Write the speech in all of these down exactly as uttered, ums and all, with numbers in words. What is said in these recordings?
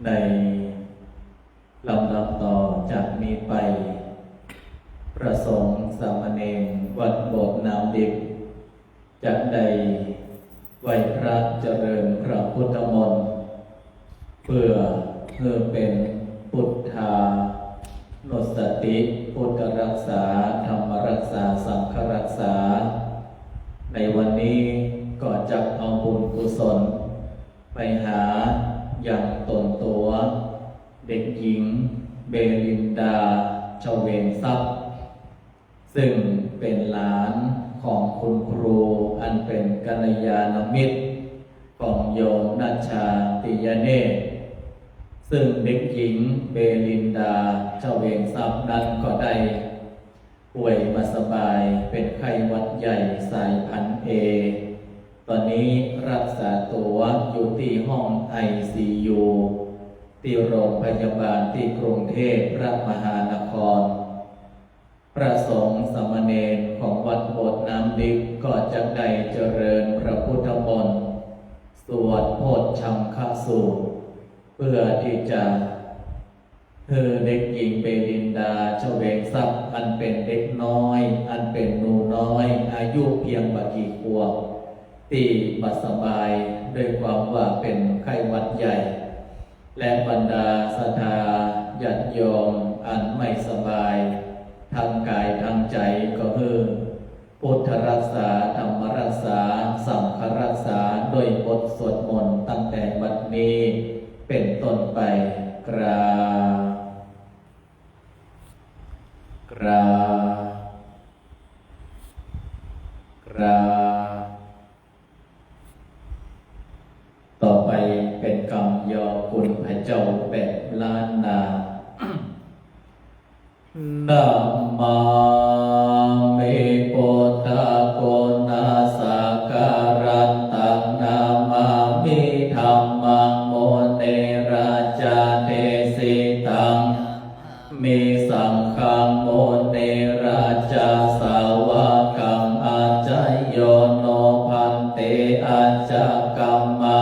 ในลำดับต่อจากนี้ไป พระสงฆ์สามเณรวัดโบสถ์น้ำดิบ จะได้ไหว้พระเจริญพระพุทธมนต์ เพื่อให้เป็นพุทธานุสติ พุทธรักษา ธรรมรักษา สังฆรักษา ในวันนี้ก็จะเอาบุญกุศล ไปหายังตนตั๋ว เด็กหญิงเบลินดา เฉวงทรัพย์ ซึ่งเป็นหลานของคุณครูอันเป็นกัลยาณมิตรของโยมนัชชา ปิยเนตร ซึ่งเด็กหญิงเบลินดา เฉวงทรัพย์นั้นก็ได้ ป่วยมาสบายเป็นไข้หวัดใหญ่สายพันธุ์เอ ตอนนี้รักษาตัวอยู่ที่ห้องไอซียู ที่โรงพยาบาลที่กรุงเทพฯพระมหานคร พระสงฆ์สามเณรของวัดโบสถ์น้ำดิบก็จะได้เจริญพระพุทธมนต์ สวดโพชฌังคสูตร เพื่อที่จะ คือเด็กหญิงเบลินดา เฉวงทรัพย์ อันเป็นเด็กน้อย อันเป็นหนูน้อย อายุเพียงบ่กี่ขวบ ที่บ่สบายด้วยความว่าเป็นไข้หวัดใหญ่ และบรรดาศรัทธาญาติโยมอันไม่สบาย ทั้งกายทั้งใจก็คือ พุทธรักษา ธรรมรักษา สังฆรักษา ด้วยบทสวดมนต์ตั้งแต่บัดนี้เป็นต้นไป กราบ กราบ กราบ ต่อไปเป็นกรรมยอคุณพระเจ้าแบบล้านนา Namāmi buddhaguṇasāgarantaṃ, namāmi dhammaṃ munirājadesitaṃ, namāmi saṅghaṃ munirājasāvakaṃ. Ācāyo no bhante, ācakkhama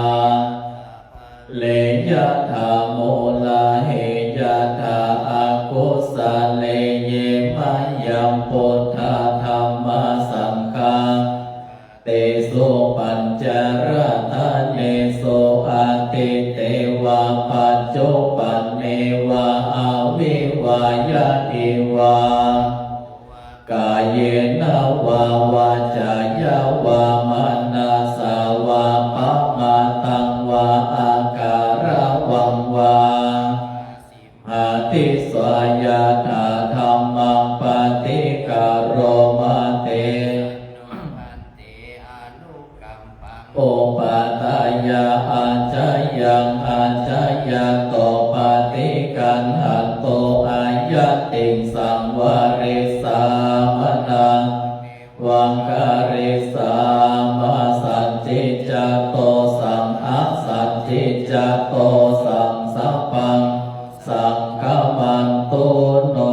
le yathā mūlahe yathā akusale, ye mayam buddhā dhammā saṅghā tesu pañcaratane su, atīte vā paccuppane vā avivaññati vā, kāyena vā vācāya vā manasā vā, pamādaṃ vā akaraṃ vā, adisvā yathā dhammaṃ paṭikaroma te upādāya, ācāyaṃ ācāyato paṭiggaṇhatu, ayaṭṭhissa varissāma, nāmevaṃ karissāma, saccicca dosaṃ, asaccicca dosaṃ, sabbaṃ saṅkamantu no.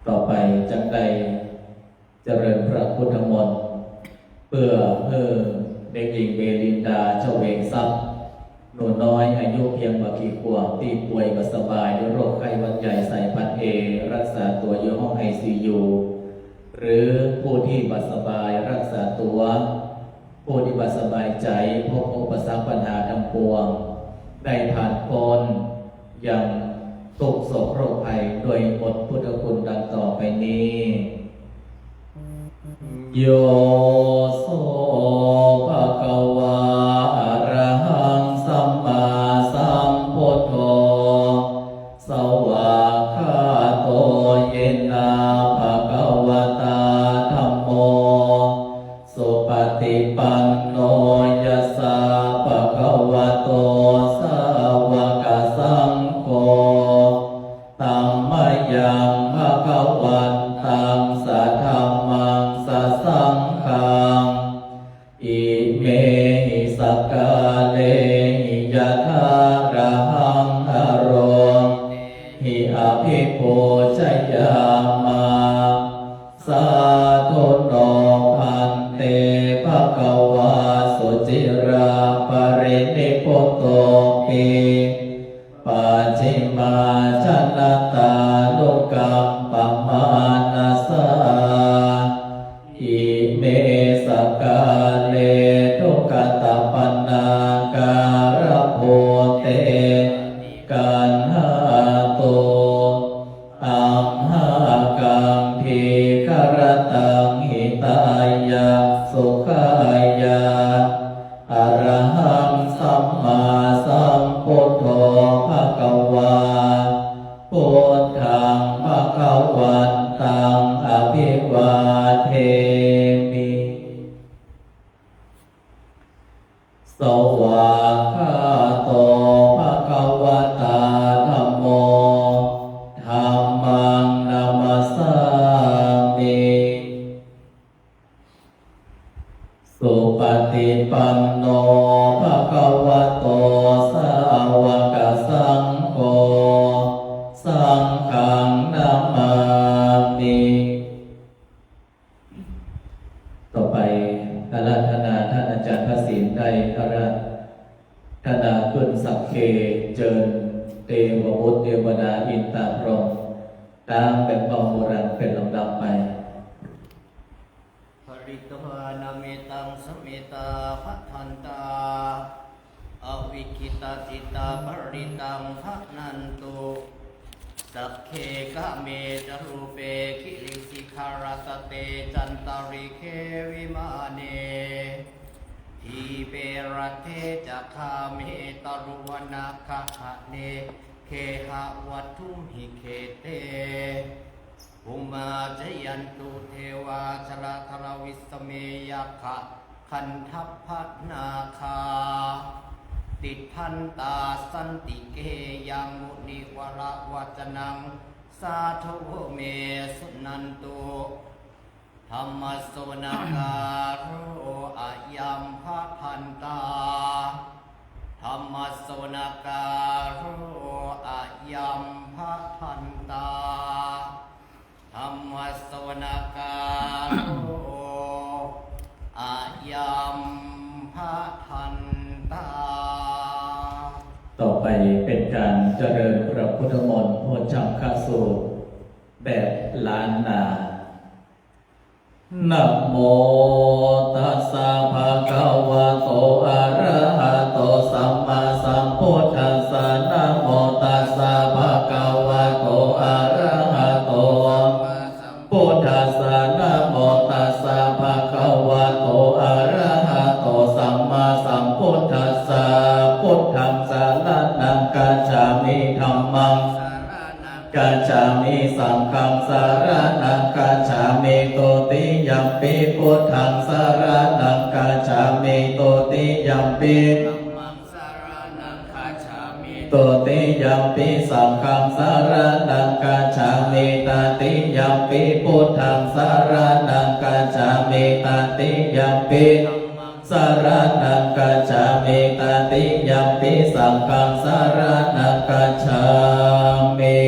ต่อไปจักได้เจริญพระพุทธมนต์ เพื่อให้เด็กหญิงเบลินดา เฉวงทรัพย์ หนูน้อยอายุเพียงบ่กี่ขวบ ที่ป่วยบ่สบายด้วยโรคไข้หวัดใหญ่สายพันธุ์เอ รักษาตัวอยู่ห้องไอซียู หรือผู้ที่บ่สบายรักษาตัว ผู้ที่บ่สบายใจ พบอุปสรรคปัญหาทั้งปวง ได้ผ่านพ้นยังทุกข์โศกโรคภัย ด้วยบทพุทธคุณดังต่อไปนี้ Yo so bhagavā arahaṃ sammāsambuddho, svākkhāto yena bhagavatā dhammo, supaṭipanno yassa bhagavato sāvakasaṅgho, tammayaṃ bhagavantaṃ sadhammaṃ sasaṅghaṃ, imehi sakkārehi yathārahaṃ ārohitehi abhipūjayāma. Sādhu no bhante bhagavā suci Topi pacchimājanatānukampamānasā ime sakāle duggatapaṇṇākārabhūte gandhātu amhākaṃ dīgharattaṃ hitāya sukhāya. Arahaṃ sammāsambuddho bhagavā, buddhaṃ bhagavantaṃ abhivādemi. Svākkhāto bhagavatā dhammo, dhammaṃ namassāmi. Supaṭipanno bhagavato sāvakasaṅgho, saṅghaṃ namāmi. ต่อไปอาราธนาท่านอาจารย์พระศิลป์ได้อาราธนาขึ้นสักเค เจิญเทวบุตรเทวดาอินทร์พรหม ตามแบบของโบราณเป็นลำดับไป Pharitvāna mettaṃ sametā bhadantā, avikkhittacittā parittaṃ bhaṇantu. Sagge kāme ca rūpe girisikharataṭe cantalikkhe vimāne, dīpe raṭṭhe ca gāme taruvanagahane gehavatthumhi khette, bhummā cāyantu devā jalathalavisame yakkhagandhabbanāgā, tiṭṭhantā santike yaṃ munivaravacanaṃ sādhavo me suṇantu. Dhammassavanakālo ayambhadantā. Dhammassavanakālo ayambhadantā. Dhammassavanakālo ayambhadantā. ต่อไปเป็นการเจริญพระพุทธมนต์โพชฌังคสูตรแบบล้านนา Namo tassa bhagavato arahato sammāsambuddhassa. Namo tassa bhagavato arahato buddhassa. Namo tassa bhagavato arahato sammāsambuddhassa. Buddhaṃ saraṇaṃ gacchāmi. Dhammaṃ gacchāmi. Saṅghaṃ saraṇaṃ gacchāmi. Dutiyampi buddhaṃ saraṇaṃ gacchāmi. Dutiyampi dhammaṃ saraṇaṃ gacchāmi. Dutiyampi saṅghaṃ saraṇaṃ gacchāmi. Tatiyampi buddhaṃ saraṇaṃ gacchāmi. Tatiyampi dhammaṃ saraṇaṃ gacchāmi. Tatiyampi saṅghaṃ saraṇaṃ gacchāmi.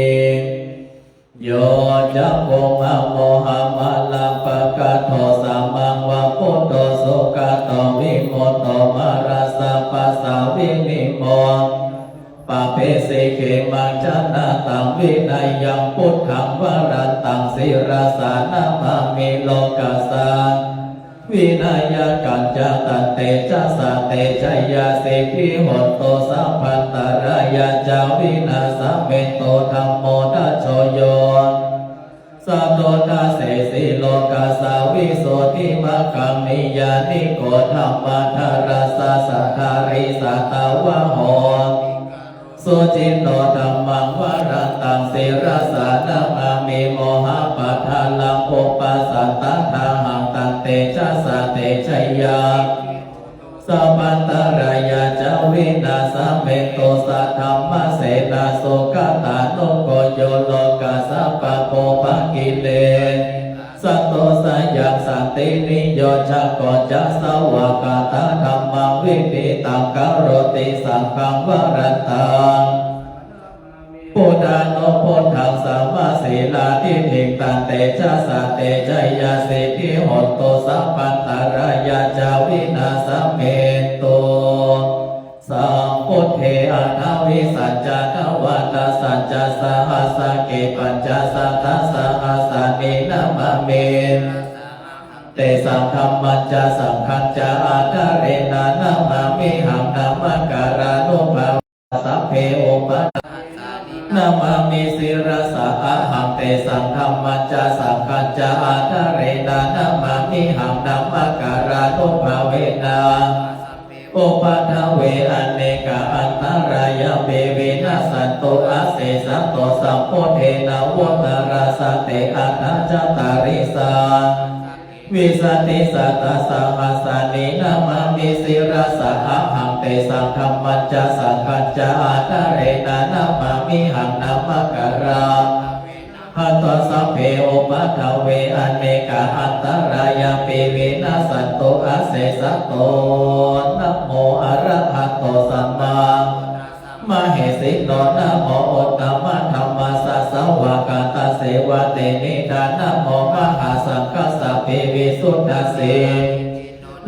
Yo cakkhumā mohamalāpakaṭṭho sāmaṃ va buddho sugato vimutto mārassa pāsā vinimoccito pāpesi khemaṃ janataṃ vinayaṃ buddhaṃ varantaṃ sirasā namāmi. Lokassa vināyakañca tantejasā te jayasiddhi hotu sabbantarāyā ca vināsamentu. Dhammo dhajo yo satthu dasesi lokassa visuddhimaggaṃ niyyāniko dhammadharassa sādāri sātāvaho suciṇṇo dhammaṃ varantaṃ sirasā namāmi. Mohappadālaṃ vūpasatthadāhaṃ tantejasā te jayasiddhi sabbantarāyā ca vināsamentu. Saddhammasenā sugatānugo yo lokassa pāpūpakilesato sayaṃ santiniyojako ca svākkhātadhammaṃ viditaṃ karoti saṅghaṃ varantaṃ buddhānubuddhaṃ samasīladiṭṭhiṃ tantejasā te jayasiddhi hotu sabbantarāyā ca vināsamentu. Sambuddho pañcasatasahassāni namāmi. Tesaṃ dhammañca saṅghañca ādarena namāmihaṃ. Namakārānubhāvena sabbe upaddava namāmi sirasā ahaṃ. Tesaṃ dhammañca saṅghañca ādarena namāmihaṃ. Namakārānubhāvena upaddave anekā antarāyāpi vinassantu asesato. Sambuddhe navuttarasate aṭṭhacattāḷīsasahassāni vīsatisatasahassāni namāmi sirasā ahaṃ. Tesaṃ dhammañca saṅghañca ādarena namāmihaṃ. Namakārā bhāva sabbe upaddave anekā antarāyāpi vinassantu asesato. Namo arahato sammāsambuddhassa mahesino. Namo uttamadhammassa svākkhātasseva tenidha. Namo mahāsaṅghassāpi visuddhasīlino.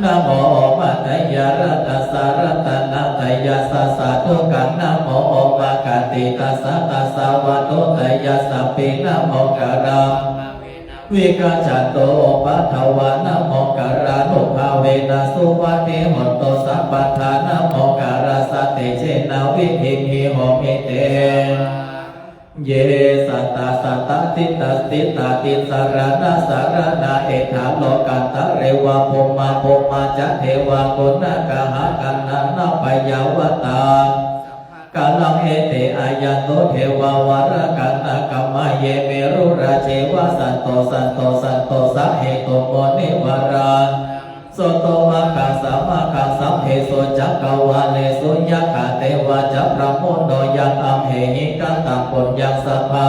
Namo omātyāraddhassa ratanattayassa sādhukaṃ. Namo omakātītassa tassa vatthuttayassapi. Namokārappabhāvena vigacchantu upaddavā. Namokārānubhāvena suvatthi hotu sabbadā. Namokārassa tejena vidhimhi homi tejena. Ye sattā sattā ṭhitā ṭhitā tisaraṇasaraṇā, etha lokantare va bhummā bhummā ca devā guṇagaṇagaṇanā, byāvatā maggāhatakaraṃ ete āyantu devā varakannakama. Ye merurājeva santo santo santo sahetuṃ munivaravacanaṃ, sotvā maggāsamagāsabbesu cakkavāḷesu yakkhadevatā ca brahmuno yaṃ amhehi kataṃ puññaṃ sabba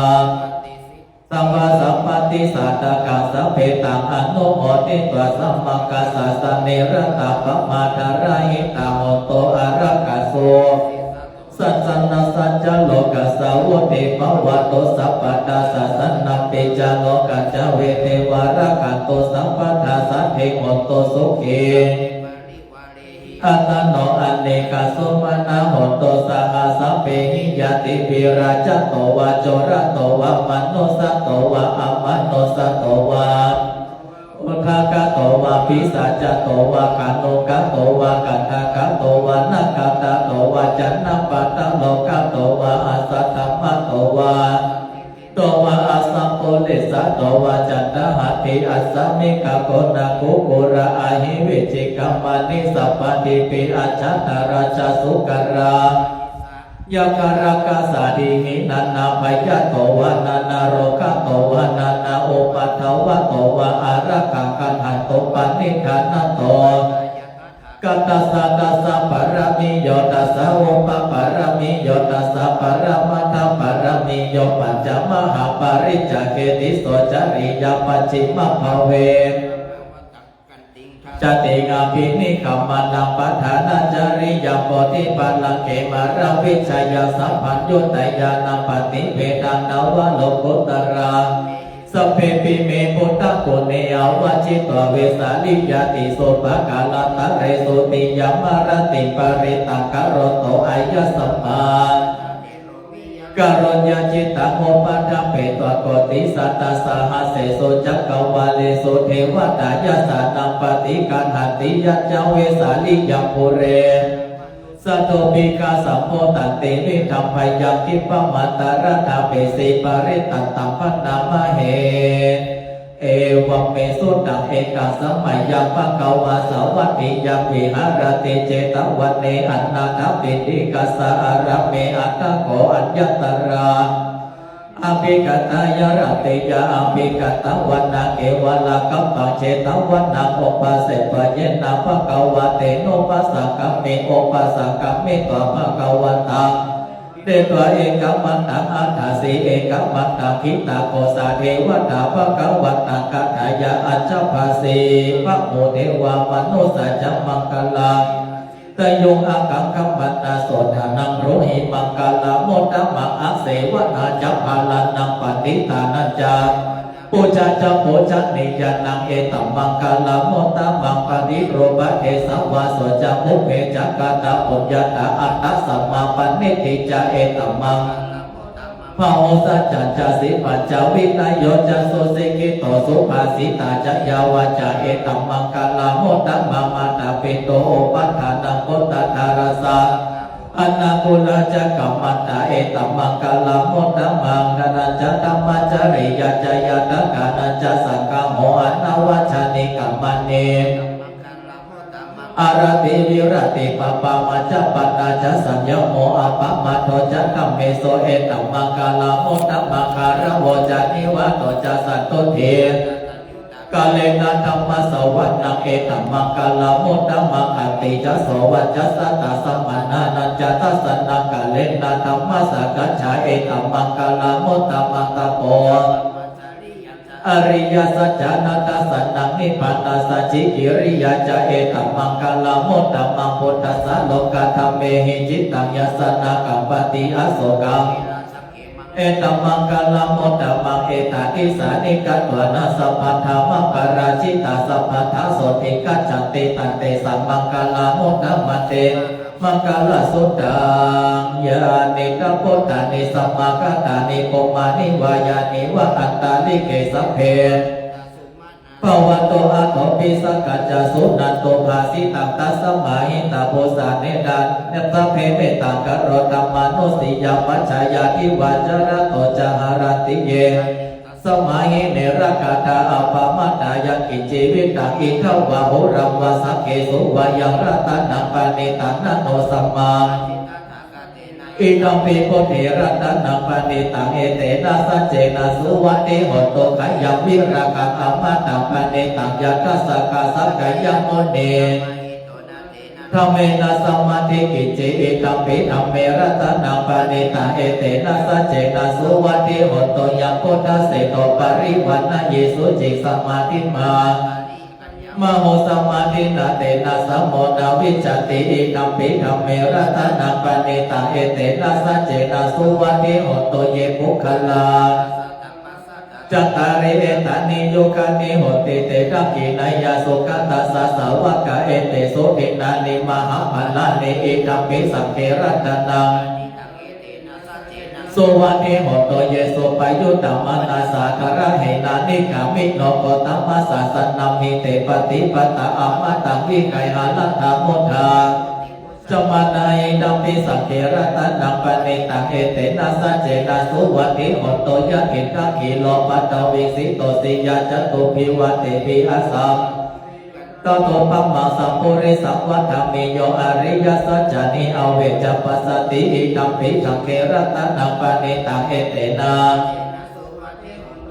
sabbasampattisiddhiyā, sabbe taṃ anumoditvā samaggāsāsanī ratā pamādarahitā hontu ārakaṃsu sāsanassa ca lokassa vuḍḍhī bhavatu sabbadā. Sāsanampi ca lokassa vuḍḍhī rakkhantu sabbadā, saddhiṃ hontu sukhī attāno anīghā sumanā hontu saha sabbehi ñātibhi. Rājato vā corato vā manussato vā amanussato vā udakato vā pisācato vā khāṇukato vā kaṇṭakato vā nakkhattato vā janapadarogato vā asaddhammato vā to vā asappurisato vā caṇḍahatthi-assamigagoṇa-kukkura-ahi-vicchika-maṇisappa dīpi-accha-taraccha-sūkara-pisāca-yakkhārākkhasādīhi nānābhayato vā nānārogato vā nānāupaddavato vā ārakkhaṃ gaṇhantu paṇidhānato. Tassa tassa pāramiyo, tassa upapāramiyo, tassa paramattha pāramiyo pañca mahāpariccāge tisso cariyā pacchimabhave datiṃ abhinikkhamanaṃ padhānacariyaṃ bodhipallaṅke māravijayaṃ sabbaññutañāṇappaṭivedhaṃ navalokuttaraṃ. Sabbepime buddhaguṇe āvajjitvā vesāliyā tīsu pākārantaresu tiyāmarattiṃ parittaṃ karonto āyasmā kāruññacittaṃ upaṭṭhapetvā koṭisatasahassesu cakkavāḷesu devatā yassāṇaṃ paṭiggaṇhanti yañca vesāliyaṃ pure manussā dupikkhasambhūtantividhambhayaṃ khippamantaradhāpesi parittantaṃ bhaṇāma he. Evaṃ me sutaṃ ekaṃ samayaṃ bhagavā sāvatthiyaṃ viharati jetavane anāthapiṇḍikassa ārāme. Atha kho aññatra abhikkantā yaṃ rattiyaṃ abhikkantavanaṃ kevalakappaṃ jetavanaṃ upasetvā yena bhagavā tenupasaṅkami. Upasaṅkamitvā bhagavantaṃ ṭhitā ekamantaṃ aṭṭhāsi ekamantaṃ ṭhitā kho sā devatā bhagavantaṃ gathāya ajjhabhāsi. Bahū devā manussā ca maṅgalaṃ taṃ yuṃ ākaṅkhamānā sotthānaṃ brūhi maṅgalamuttamaṃ. Asevanā ca bālānaṃ paṇḍitānañca pūjā ca pūjanīyānaṃ etammaṅgalamuttamaṃ. Paṭirūpadesavāso ca pubbe ca katapuññatā attasammāpaṇidhi ca etammaṅgalamuttamaṃ. Bāhusaccañca sippañca vinayo ca susikkhito subhāsitā ca yā vācā etammaṅgalamuttamaṃ. Mātāpituupaṭṭhānaṃ puttadārassa anākulā ca kammantā etammaṅgalamuttamaṃ. Dānañca dhammacariyā ca ñātakānañca saṅgaho anavajjāni kammāni āratī viratī pāpā majjapānā ca saññamo appamādo ca dhammesu etammaṅgalamuttamaṃ. Gāravo ca nivāto ca santuṭṭhī kālena dhammassavanaṃ etammaṅgalamuttamaṃ. Khantī ca sovacassatā samaṇānañca dassanaṃ kālena dhammasākacchā etammaṅgalamuttamaṃ. Tapo ariyasaccāna dassanaṃ nibbānasacchikiriyā ca etammaṅgalamuttamaṃ. Phuṭṭhassa lokadhammehi cittaṃ yassa na kampati asokaṃ etammaṅgalamuttamaṃ. Etādisāni katvāna sabbatthamaparājitā sabbattha sotthiṃ gacchanti tantesaṃ maṅgalamuttamanti. Maṅgalasuttaṃ. Yānīdha bhūtāni samāgatāni bhummāni vā yāni va antalikkhe sabbe bhavantu athopi sakkacca suṇantu bhāsitaṃ. Tasmā hi nābhusaṃ nena sabbe mettaṃ karotha mānusiyā pajāya divā ca ratto ca haranti ye. Tasmā hi ne rakkhatha appamattā. Yaṅkiñci vittaṃ idha vā huraṃ vā saggesu vā yaṃ ratanaṃ paṇītaṃ na no samaṃ idampi buddhe ratanaṃ paṇītaṃ etena saccena suvatthi hotu. Khayaṃ virāgaṃ amataṃ paṇītaṃ yadajjhagā sakyamunī dhammena samādhi kiñci idampi dhamme ratanaṃ paṇītaṃ etena saccena suvatthi hotu. Yaṃ buddhaseṭṭho parivaṇṇayī suciṃ samādhimā maho samādhinā tena samo na vijjati idampi dhamme ratanaṃ paṇītaṃ etena saccena suvatthi hotu. Ye puggalā cattāri etāni yugāni honti te dakkhiṇeyyā sugatassa sāvakā etesu dinnāni mahapphalāni idampi saṅghe ratanaṃ suvatthi hotu. Ye suppayuttā manasā darāhena nikkāmino gotamasāsanamhi te pattipattā amataṃ vigayha laddhā mudhā paccamanā idampi saṅghe ratanaṃ paṇītaṃ etena saccena suvatthi hotu. Yadidaṃ khīlo paṭhaviṃ sito siyā catubbhi vātebhi asaṃ tato pammaṃ sappurisaṃ vadāmi yo ariyasaccāni avecca passati idampi saṅghe ratanaṃ paṇītaṃ etena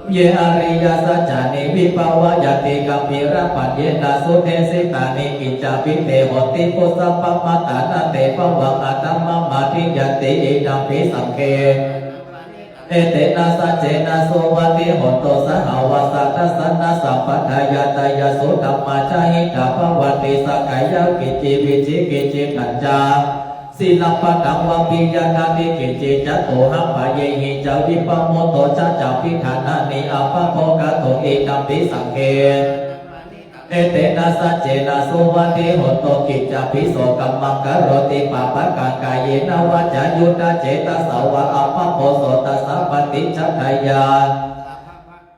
ye ariyasaccāni vibhāvayanti gambhīrapaññena sudesitāni kiñcāpi te honti phussappamatā na te bhavaṃ aṭṭhamamādiyanti idampi saṅghe etena saccena suvatthi hotu. Sahāvassa dassanasambādhāya tayassu dhammā jahitā bhavanti sakkāyadiṭṭhi vicikicchitañca sīlabbataṃ vāpiya natthi kiñci catūhapāye hi ca vippamutto ca cābhiṭhānāni appamokkhatuṃ idampi saṅghe etena saccena suvatthi hotu. Kiñcāpi so kammaṃ karoti pāpakaṃ kāyena vācāyuda cetasā vā appamokkhako tassa paṭicchadāya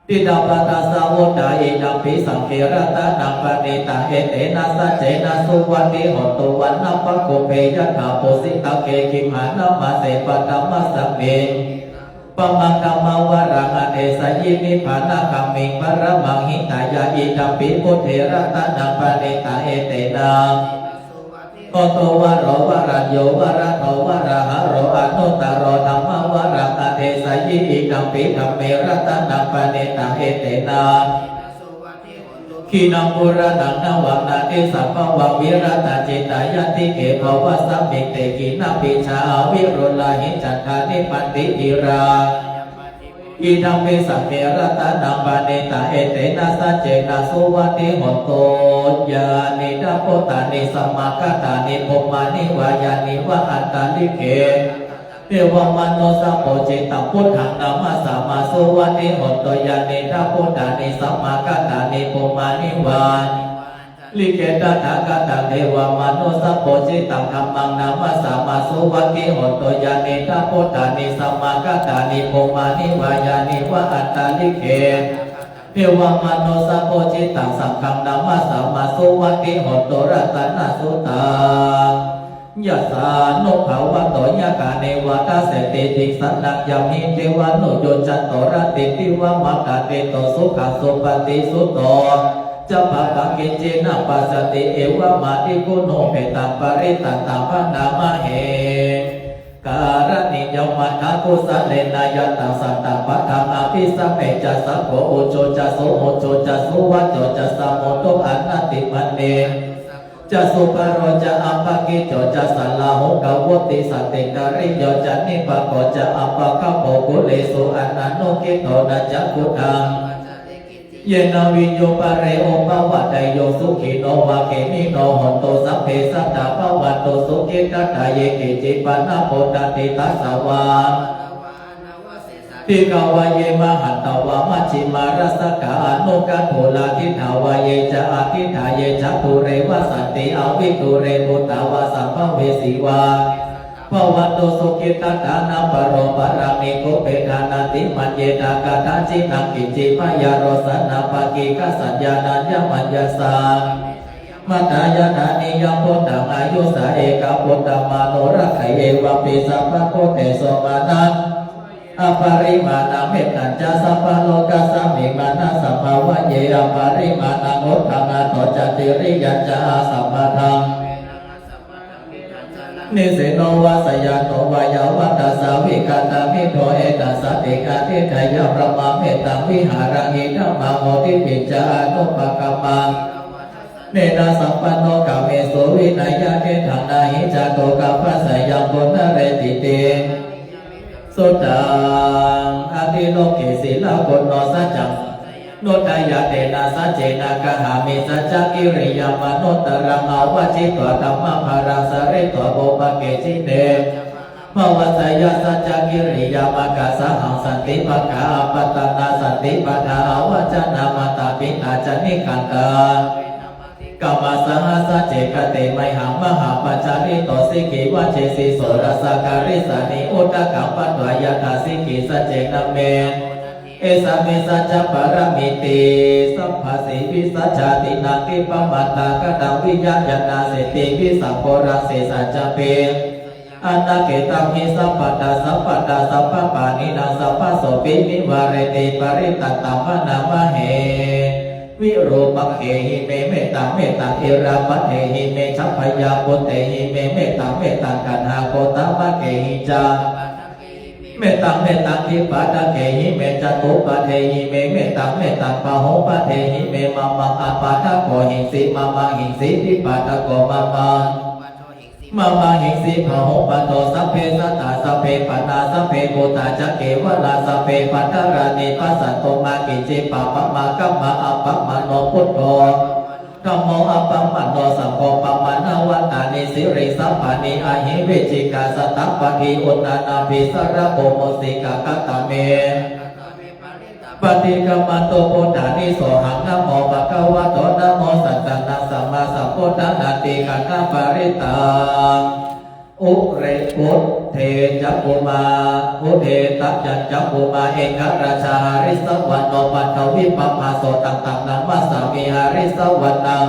diṭṭhapadassa vuttā idampi saṅghe ratanaṃ paṇītaṃ etena saccena suvatthi hotu. Vaṇṇaṃ va kubbhe yathā pussitate gimhānamāse paṭhamasmiṃ pamāṇaṃ dhammaṃ varaṃ adesayi nibbānagāmiṃ paramaṃ hitāya idampi buddhe ratanaṃ paṇītaṃ etena hotu varo varaññū varado varāharo anuttaro dhammavaraṃ adesayi idampi dhamme ratanaṃ paṇītaṃ etena khīṇaṃ purāṇaṃ navaṃ natthi sambhavaṃ virattacittāyatike bhavasmiṃ te khīṇabījā aviruḷhichandā nibbanti dhīrā idampi saṅghe ratanaṃ paṇītaṃ etena saccena suvatthi hotu. Yānīdha bhūtāni samāgatāni bhummāni vā yāni va antalikkhe devamanussapūjitaṃ buddhaṃ namassāma suvatthi hotu. Yānīdha bhūtāni samāgatāni bhummāni vā Likkhetattha kataṃ devamanussapūjitaṃ dhammaṃ namassāma suvatthi hotu. Yānīdha bhūtāni samāgatāni bhummāni vā yāni va antalikkhe devamanussapūjitaṃ saṅghaṃ namassāma suvatthi hotu. Ratanasuttaṃ. Yassānubhāvato yathā neva dasseti disaṇṇaṃ yamhi devā nuyuñjanto rattindiva matandito sukhaṃ supati. Suto ca bhāgaṃ kiñci na passati evamādiguṇūpetaṃ parittaṃ taṃ bhaṇāma he. Karaṇīyamatthakusalena yattha santaṃ padaṃ abhisamecca sakko ujū ca suhujū ca suvaco cassa mudu anatimānī ca subharo ca appakicco ca sallahukavutti santindriyo ca nipako ca appagabbho kulesu ananugiddho. Na ca khuddaṃ yena viññū pare upavadeyyuṃ sukhino vā khemino hontu sabbe sattā bhavantu sukhitattā. Ye keci pāṇabhūtatthi tasā vā bhikkhave mahantā vā majjhimā rassakā aṇukathūlā diṭṭhā vā ye ca adiṭṭhā ye ca dūre vasanti avidūre bhūtā vā sambhavesī vā bhavantu sukhitattā. Na paro paraṃ nikubbetha nātimaññetha katthaci naṃ kiñci byārosanā paṭighasaññā nāññamaññassa mattā yathā niyaṃ bhūtaṃ āyusā ekaputtamanurakkhe. Evampi sabbabhūtesu mānasam aparimāṇaṃ mettañca sabbalokasmiṃ mānasam bhāvaye aparimāṇaṃ uddhaṃ adho ca tiriyañca asambādhaṃ nisinno vā sayanto vā yāvatassa vigatamiddho etaṃ satiṃ adhiṭṭheyya brahmametaṃ vihāraṃ idhamāhu. Diṭṭhiñca anupagamma nena sampanno kāmesu vineyya gedhaṃ na hi jātu gabbhaseyyaṃ punaretīti. Suddaṃ adhiloke sīlaguṇo saccaṃ nodayā tena saccena kāhāmi saccakiriyamanuttaraṃ. Āvajjitvā dhammabalaṃ saritvā pubbake jine bhavaseyyaṃ saccakiriyamakkhasahaṃ. Santi pakkhā apattanā santi pādā avañcanā mātā pitā ca nikkhantā kamma saha sacce kate mayhaṃ mahāpajjalito sikhī vajjesi soḷasa karīsāni udakaṃ patvā yathā sikhī. Saccena me esā me saccapāramīti. Sabbāsī vīsajātīnaṃ khippamantā kataṃ viya yaṃ nāseti vīsaṃ ghoraṃ sesā cāpi anāketaṃ hi sabbattha sabbadā sabbapāṇinaṃ sabbasopi nivāreti parittaṃ taṃ bhaṇāma he. Virūpakkhehi me mettaṃ mettaṃ irāpaddehi me ca bhayāputtehi me mettaṃ mettaṃ kaṇhāgotamakehi ca mettaṃ mettaṃ dvipadakkehi me catuppaddehi me mettaṃ mettaṃ bahupaddehi me mamaṃ appadakohiṃsi mamaṃ hiṃsi dvipadako mamaṃ mamaṃ hiṃsi bahupaddo. Sabbe sattā sabbe pāṇā sabbe bhūtā ca kevalā sabbe bhadrāni passantu mā kiñci pāpamāgamma. Appamāṇo buddho dhammo appamāṇo saṅgho pamāṇavantāni sirīsapāni ahi vicchikā satapadī uṇṇānābhī sarabū mūsikā. Katā me paṭikkamantu bhūtāni sohaṃ namo bhagavato namo sattannaṃ sammāsambuddhānanti. Khandhaparittaṃ. Udare buddhe cakkhumā udetayaṃ cakkhumā ekarājā harissavaṇṇo paṭhavippabhāso taṃ taṃ namassāmi harissavaṇṇaṃ.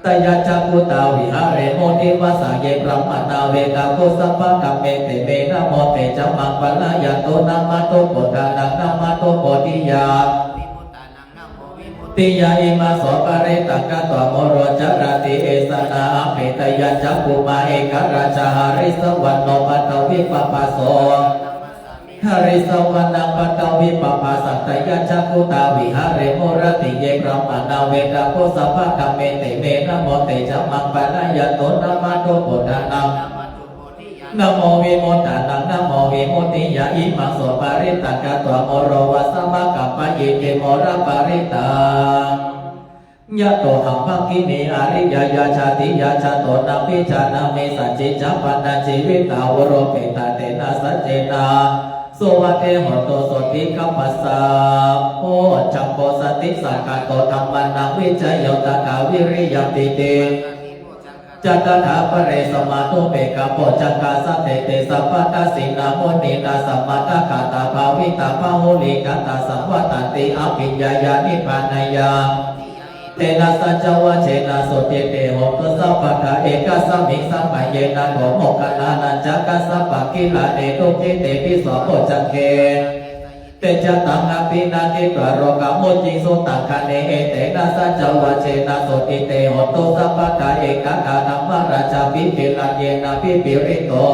Tayajja bhūtā viharemu divasā ye brāhmaṇā vedagu sabbadhamme te me namo te ca maṃ pālayantu. Namatthu buddhānaṃ namatthu bodhiyā tiyā imaṃ so parittaṃ katvā moro carati esanā. Apetayaṃ cakkhumā ekarājā harissavaṇṇo paṭhavippabhāso harissavaṇṇaṃ paṭhavippabhāsaṃ tayajja bhūtā viharemu rattiye brāhmaṇā vedagu sabbadhamme te me namo te ca maṃ pālayantu. Namatthu buddhānaṃ namo vimuttānaṃ namo vimuttiyā imaṃ so parittaṃ katvā moro vāsamakappayīti moraparittaṃ. Yatohaṃ bhagini ariyāya jātiyā jāto nābhijānāmi sañcicca pana jīvitā uḷupetha tena saccena suvatthi hotu. Sotthi gabbhassa bojjhaṅgo satisaṅkhāto dhammānaṃ vicayo tathā viriyampīti catattha pare samādhupekkhabojjhaṅgā sattete sabbadassinā muninā sammadakkhātā bhāvitā bahulīkatā saṃvattanti abhiññāya nibbānāya. Tena saccavajjena sotthi te hotu sabbadā. Ekasmiṃ samaye nātho moggallānañca kassapaṃ gilāne dukkhite disvā bojjhaṅge te ca taṃ abhinanditvā rogā mucciṃsu taṅkhaṇe. Etena saccavajjena sotthi te hotu sabbadā. Ekadā dhammarājā pipīḷiṃ yena pipīḷito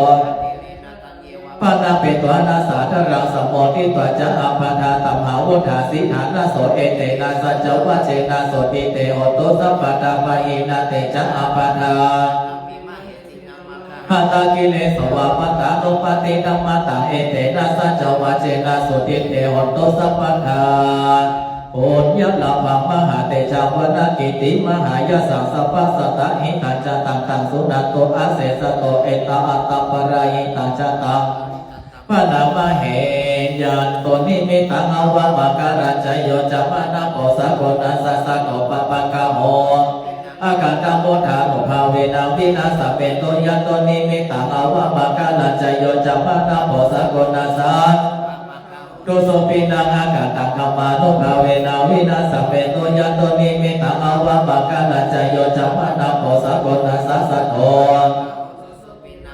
bhaṇāpetvāna sādaraṃ sammoditvā ca ābādhā tamhā vuṭṭhāsi ṭhānaso. Etena saccavajjena sotthi te hotu sabbadā. Pahīnā te ca ābādhā hātakilesā va pattānuppattidhammataṃ. Etena saccavajjena sotthi te hotu sabbadā. Puññalābhaṃ mahātejaṃ vaṇṇaṃ kitti mahāyasaṃ sabbasattahitānaṃ ca taṃ taṃ suṇantu asesato. Ettāvatā paṇidhī ca taṃ bhaṇāma he. Yaṃ dunnimittaṃ avamaṅgalañca yo cāmanāpo sakuṇassa saddo pāpaggaho akkantaṃ buddhānubhāvena vināsamentu. Yaṃ dunnimittaṃ avamaṅgalañca yo cāmanāpo sakuṇassa dussupinaṃ akkantaṃ dhammānubhāvena vināsamentu. Yaṃ dunnimittaṃ avamaṅgalañca yo cāmanāpo sakuṇassa saddo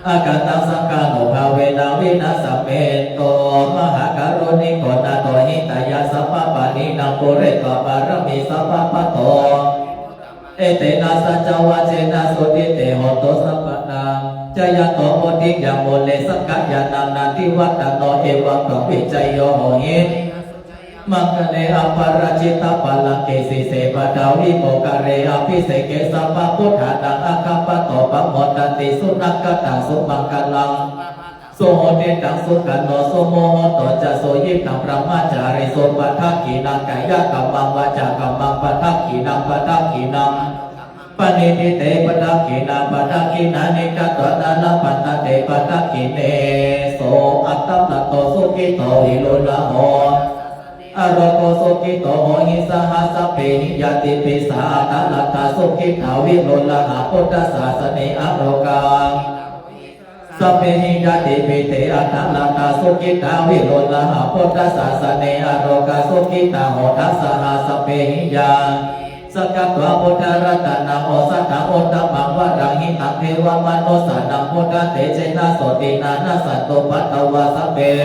akkantaṃ saṅghānubhāvena vināsamentu. Mahākāruṇiko nātho hitāya sabbapāṇinaṃ pūretvā pāramī sabbā patto etena saccavajjena sotthi te hotu sabbadā. Jayanto bodhiyā mūle sakyānaṃ nandivaḍḍhano evaṃ tvaṃ vijayo hohi maṅgale aparājitapallaṅke sīse paṭhavipokkhare abhiseke sabbabuddhānaṃ aggappatto pamodati. Sunakkhattaṃ sumaṅgalaṃ suhuṭṭhitaṃ sukhaṇo sumuhutto ca suyiṭṭhaṃ brahmacārisu padakkhiṇaṃ kāyakammaṃ vācākammaṃ padakkhiṇaṃ padakkhiṇaṃ paṇidhī te padakkhiṇā padakkhiṇāni katvāna labhantatthe padakkhiṇe. So atthaladdho sukhito viruḷho arogo sukhito hohi saha sabbehi ñātibhi. Saha atthaladdhā sukhitā viruḷhā buddhasāsane arogā sabbehi ñātibhi. Te atthaladdhā sukhitā viruḷhā buddhasāsane arogā sukhitā hotha saha sabbehi ñā. Sakkatvā buddharatanaṃ osathaṃ uttamaṃ varaṃ hitaṃ devamanussānaṃ buddhatejena sotthinā nassantupaddavā sabbe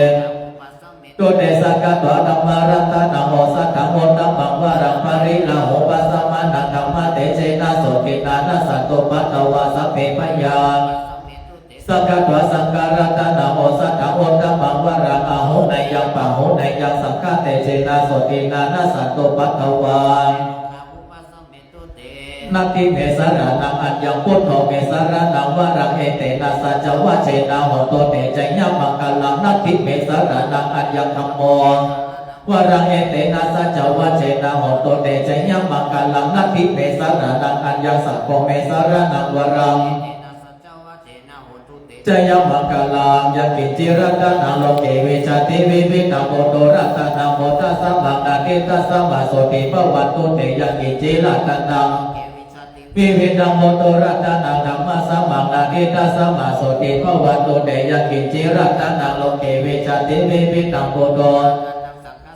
tu te. Sakkatvā dhammaratanaṃ osathaṃ uttamaṃ varaṃ pariḷāhūpasamanaṃ dhammatejena sotthinā nassantupaddavā sabbe bhayā. Sakkatvā saṅgharatanaṃ osathaṃ uttamaṃ varaṃ āhuneyyaṃ pāhuneyyaṃ saṅghatejena sotthinā nassantupaddavā natthi me saraṇaṃ aññaṃ buddho me saraṇaṃ varaṃ etena saccavajjena hotu te jayamaṅgalaṃ. Natthi me saraṇaṃ aññaṃ dhammo varaṃ etena saccavajjena hotu te jayamaṅgalaṃ. Natthi me saraṇaṃ aññaṃ saṅgho me saraṇaṃ varaṃ jayamaṅgalaṃ. Yaṅkiñci ratanaṃ loke vijjati vividhaṃ puthu ratanaṃ buddhasamaṃ natthi tasmā sotthī bhavantu te. Yaṅkiñci ratanaṃ vividhaṃ puthu ratanaṃ dhammasamaṃ natthi tasmā sotthī bhavantu te. Yaṅkiñci ratanaṃ loke vijjati vividhaṃ puthu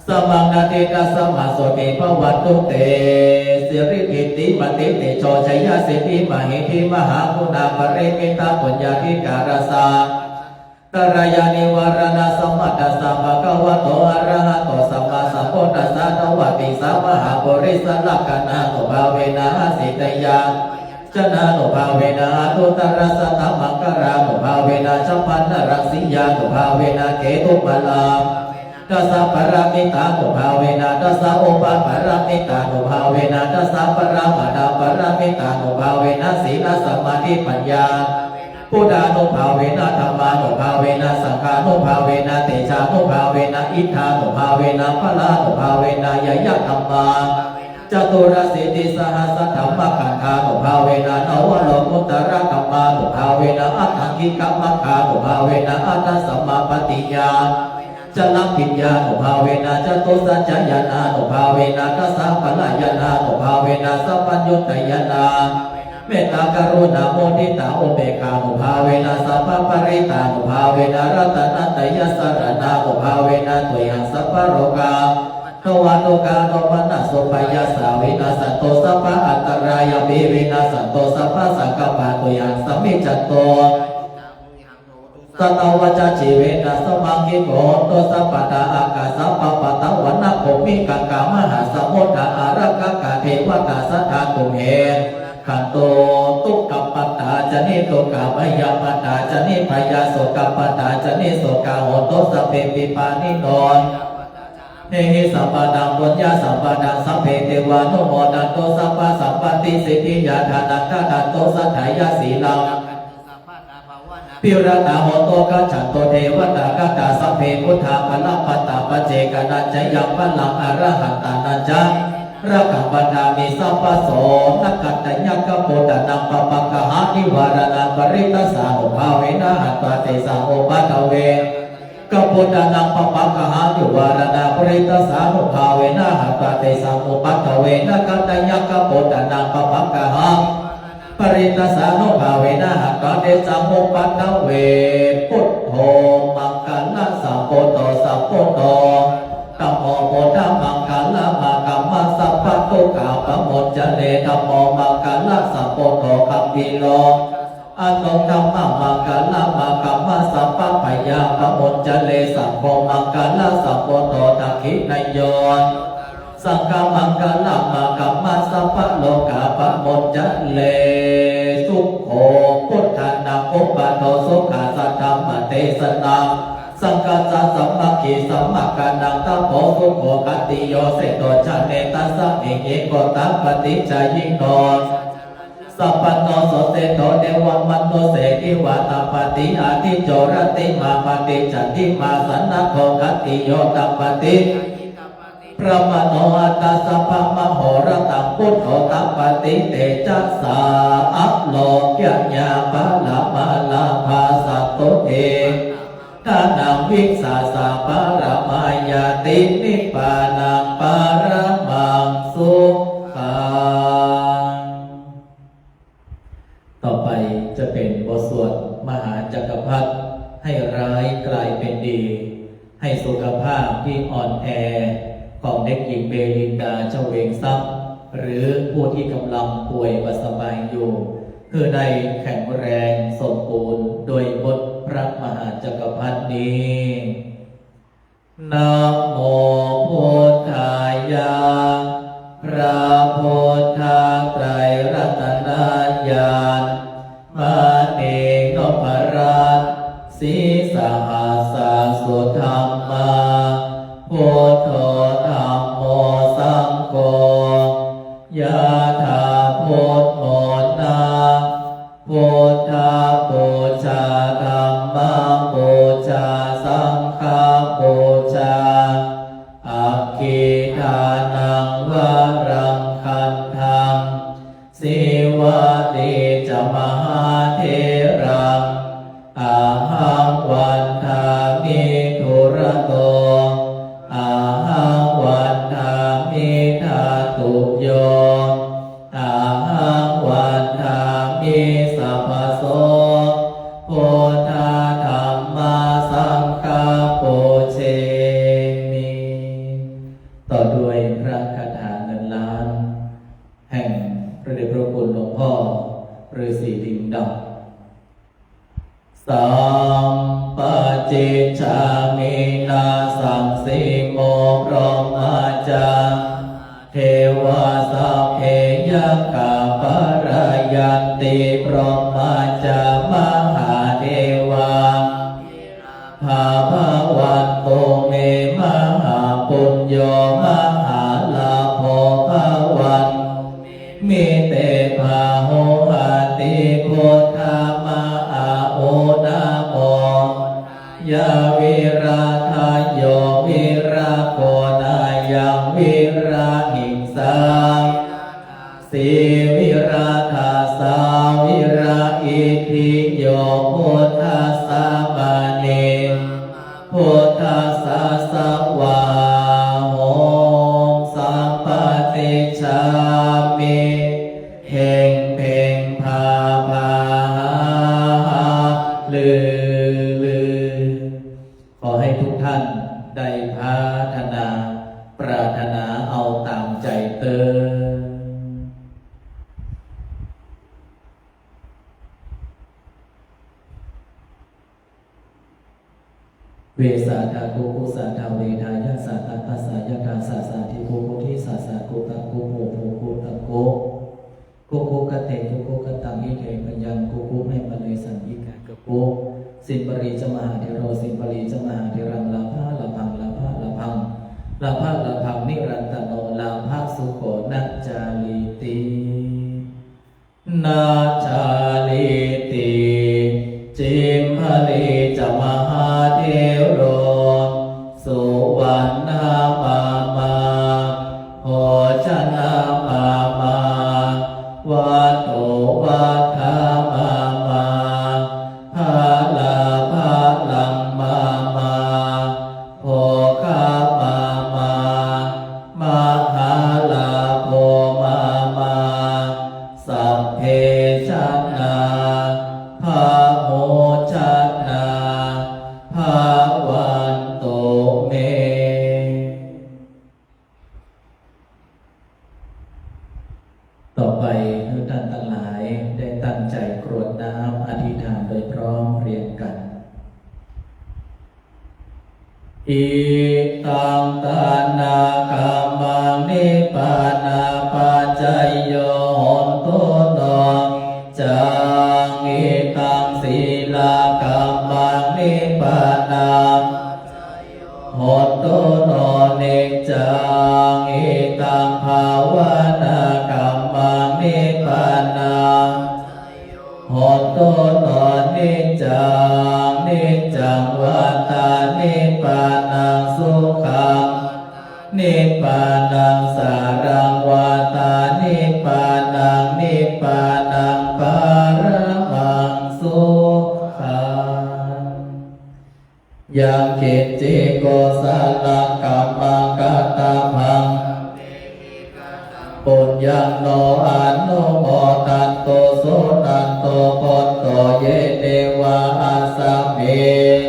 samaṃ natthi tasmā sotthī bhavantu te. Siridhitimatitejojayasiddhi mahiddhi mahāguṇāparimitapuññādhikārassa antarāyanivāraṇasamatthassa bhagavato arahato sammāsambuddhassa dvattiṃsamahāpuri sarakkhaṇānubhāvena āsi teyya janānubhāvena anuttarasattamaṅgalānubhāvena chabbaṇṇaraṃsiyānubhāvena ketumālā dasapāramitānubhāvena dasaupapāramitānubhāvena dasaparamatthapāramitānubhāvena sīlasamādhipaññā buddhānubhāvena dhammānubhāvena saṅghānubhāvena tejānubhāvena iddhānubhāvena balānubhāvena ñeyyadhammā caturāsītisahassadhammakkhandhānubhāvena navalokuttaradhammānubhāvena aṭṭhaṅgikamaggānubhāvena aṭṭhasamāpattiyā Chaḷabhiññānubhāvena, catusaccañāṇānubhāvena, dasabalañāṇānubhāvena, sabbaññutañāṇā, mettākaruṇāmuditāupekkhānubhāvena, sabbaparittānubhāvena, ratanattayasaraṇānubhāvena, tuyhaṃ sabbarogatvādukkhadomanassupāyāsā vinassantu, sabbaantarāyāpi vinassantu, sabbasaṅkappā tuyhaṃ samijjhantu, satavassajīvena samaṅgiko hotu sabbadā. Ākāsapabbatavanabhūmigaṅgāmahāsamuddā ārakkhakā devatā sadā tumhe rakkhantu. Dukkhappattā ca niddukkhā, bhayappattā ca nibbhayā, sokappattā ca nissokā hontu sabbepi pāṇino. Dehi sambhataṃ puññasampadaṃ sabbe devānumodantu, sabbasampattisiddhiyā. Dānaṃ dadantu saddhāya, sīlaṃ rakkhantu sabbadā, bhāvanābhiratā hontu, gacchantu devatāgatā. Sabbe buddhā balappattā, paccekānañca yaṃ balaṃ, arahantānañca tejena rakkhaṃ bandhāmi sabbaso. Nakkhattayakkhabhūtānaṃ pāpaggahanivāraṇā, parittassānubhāvena hantvā tesaṃ upaddave. Nakkhattayakkhabhūtānaṃ pāpaggahanivāraṇā, parittassānubhāvena hantvā tesaṃ upaddave. Nakkhattayakkhabhūtānaṃ pāpaggaha parittassānubhāvena hantvā tesaṃ upaddave. Buddho maṅgalasambuddho, sabbabuddho dhammo, buddhamaṅgalamāgamma, sabbadukkhā pamuñcare. Dhammo maṅgalasambuddho, gambhīro aṭṭhaṅgo, dhammamaṅgalamāgamma, sabbabhayā pamuñcare. Saṅgho maṅgalasambuddho, dakkhiṇeyyo saṅghamaṅgala māgamma, sabbarogā pamuñcare. Sukho buddhānaṃ uppādo, sukhā saddhammadesanā, saṅghassa sāmaggī, samaggānaṃ tapo sukho. Khattiyo seṭṭho jāne, tasmiṃ hi gottapaṭicchāyino, sabbañño so seṭṭho, devamanussena vā tapati, ādicco rattimābhāti candimā sannaddho. Khattiyo tapati, brāhmaṇo atha sabbamahorattaṃ, buddho tapati tejasā, ālokyañāṇaparamā lābhā, santuṭṭhī dhanaṃ vissāsaparamā ñāti, nibbānaṃ paramaṃ sukhaṃ. ต่อไปจะเป็นบทสวดมหาจักรพรรดิ ให้ร้ายกลายเป็นดี ให้สุขภาพที่อ่อนแอของเด็กหญิงเบลินดาเฉวงทรัพย์ หรือผู้ที่กำลังป่วยบ่สบายอยู่ คือได้แข็งแรงสมบูรณ์โดยบทพระมหาจักรพรรดินี้ Namo buddhāya พระพุทธไตรรัตนญาณ มณีนพรัตน์ sīsahassa sudhammā, buddho dhammo saṅgho, yathā buddhamona, buddhapūjā dhammapūjā saṅghapūjā, aggidānaṃ varaṃ gandhaṃ, sīvalī ca mahātheraṃ, ahaṃ vandāmi dūrato, ahaṃ vandāmi dhātuyo, ahaṃ vandāmi sabbaso, buddha dhamma saṅgha pūjemi. ต่อด้วยพระคาถาเงินล้าน แห่งพระเดชพระคุณหลวงพ่อฤาษีลิงดำ Sampacicchāmi nāsaṃsimo, brahmā ca devā sabbe yakkhā palāyanti, brahmā ca mahādevā bhavantu me, mahāpuñño mahālābho bhavantu me, mite bāhuhati, buddha ma a u namo buddhāya, viradayo viragonāyaṃ virahiṃsā sī, viradasā viraitthiyo, buddhassa mānī, buddhassa พาหาหาลือลือ ขอให้ทุกท่านได้พาธนา ปรารถนาเอาตามใจเตอ Ve sā tha ku ku sā tha ve dhā ya sā tha pha sā ya dhā sā sā dhi ku ku dhi sā sā ku ta ku pho pho ku ta ku. Ku ku ka te ku ku ka taṃ hi te bhayaṃ ku ku me ma le saṃ hi ka ka ku. สิมปรี ca mahāthero, สิมปรี ca mahātheraṃ, ลาภะลาภัง ลาภะลาภัง ลาภะลาภัง nirantano, ลาภะ sukho na jālīti. Na jālīti. จิมปรี ca mahāthero, suvaṇṇa mama, bhojana mama, vatthu vattha mama, bala balaṃ mama, bhoga mama, mahālābho mama, sabbe janā pamojanaṃ bhavantu me. ต่อไปให้ท่านทั้งหลายได้ตั้งใจกรวดน้ำอธิษฐานโดยพร้อมเพรียงกัน Idaṃ dānakammaṃ nibbānapaccayo hotu no niccaṃ. Idaṃ sīlakammaṃ nibbāna hotu no niccaṃ. Idaṃ bhāvanākammaṃ nibbāna hotu no niccaṃ. Niccaṃ vata nibbānaṃ sukhaṃ nibbānaṃ saraṃ vata nibbānaṃ nibbānaṃ paramaṃ sukhaṃ. Yaṃ kiñci kusalakammaṃ kattabbaṃ puññaṃ no anumodantu suṇantu bhonto ye devā asmiṃ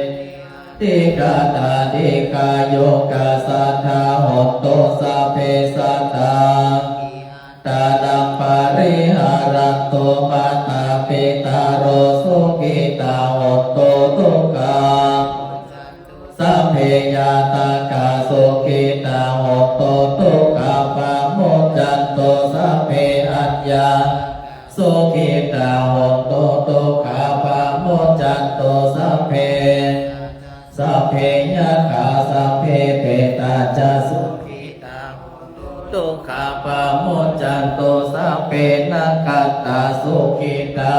adhigatā dīghāyukā sadā hontu sabbe sadā. Ānandaṃ pariharantu mātā pitaro sukhitā hontu dukkhā sabbe ñātakā sukhitā hontu dukkhā pamuccantu sabbe aññā sukhitā hontu dukkhā pamuccantu sabbe sabbe yakkhā sabbe petā ca sukhitā hontu dukkhā pamuccantu sabbe nakkhattā sukhitā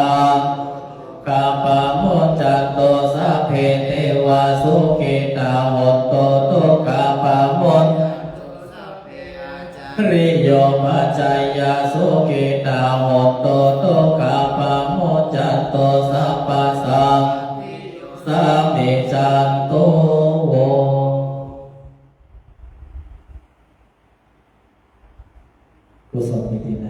dukkhā pamuccantu sabbe devā sukhitā hontu dukkhā pamuccantu sabbe ācariyupajjhāyā sukhitā hontu dukkhā pamuccantu sabbasaṅ samijjhantu vo. กุศลมีที่ไหน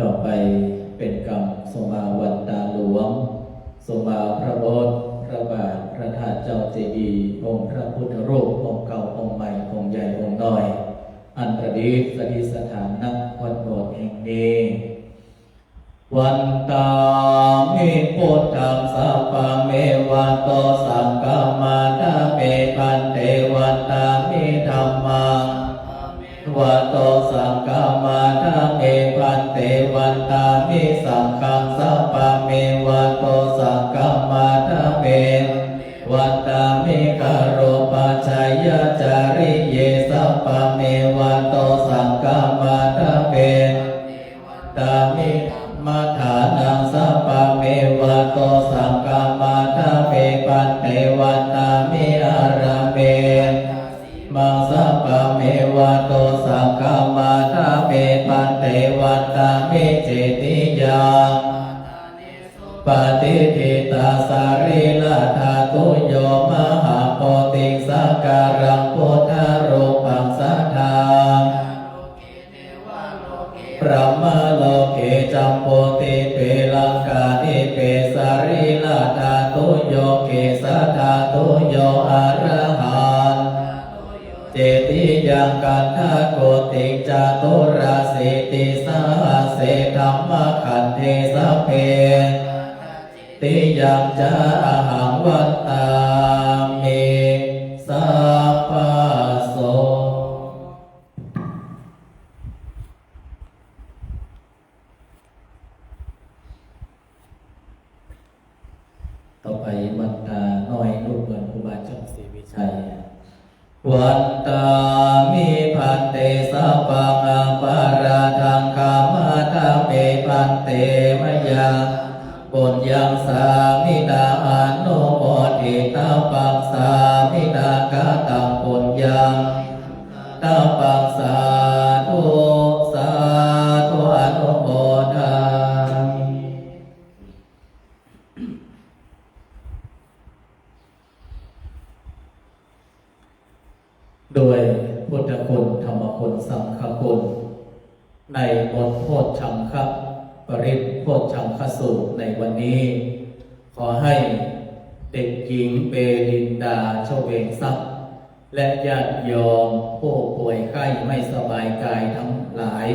ต่อไปเป็นกรรมทรงมาวันตาหลวง ทรงมาพระโบสถ์ พระบาท พระธาตุ เจ้าเจดีย์ องค์พระพุทธรูป องค์เก่า องค์ใหม่ องค์ใหญ่ องค์น้อย อันประดิษ ประดิษฐานณวัดโบสถ์แห่งนี้ Vandāmi buddhaṃ sabbameva dosaṃ khamatha me bhante. Vandāmi dhammaṃ sabbameva dosaṃ khamatha me bhante. Vandāmi saṅghaṃ sabbameva dosaṃ khamatha me bhante. Vandāmi garopajjhāyācariye sabbameva dosaṃ khamatha me bhante. Vandāmi dhammadānaṃ sabbameva dosaṃ khamatha me bhante. Vandāmi ārāme maṃ sabbameva dosaṃ khamatha me bhante. Vandāmi cetiyaṃ patiṭṭhita sarīradhātuyo mahābodhiṃ sakalaṃ buddharūpaṃ sadā brahmaloke jambudīpe laṅkādīpe sarīradhātuyo kesadhātuyo arahan cetiyaṃ gandhakoṭiṃ caturāsītisahasсе dhammakkhandhe sabbe tiyaṃ ca ahaṃ vandāmi sabbaso. ต่อไปบรรดาน้อยลูกเหมือนครูบาอาจารย์ศรีวิชัย Vandāmi bhante sabbaṃ aparādhaṃ khamatha me bhante. Mayā kataṃ puññaṃ sāminā anumoditabbaṃ sāminā kataṃ puññaṃ tabbaṃ sādhu sādhu anumodāmi. ด้วยพุทธคุณ ธรรมคุณ สังฆคุณ ในบทโพชฌังคปริตรโพชฌังคสูตรในวันนี้ ขอให้เด็กหญิงเปลินดา ชเวงทรัพย์ และญาติโยมผู้ป่วยไข้ไม่สบายกายทั้งหลาย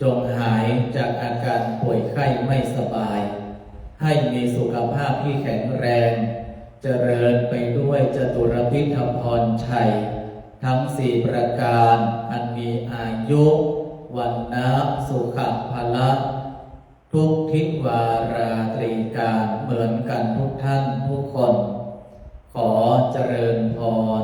จงหายจากอาการป่วยไข้ไม่สบาย ให้มีสุขภาพที่แข็งแรง เจริญไปด้วยจตุรพิธพรชัย ทั้งสี่ประการ อันมีอายุ วรรณะ สุขะ พละ ทุกทิวาราตรีการ เหมือนกันทุกท่านทุกคน ขอเจริญพร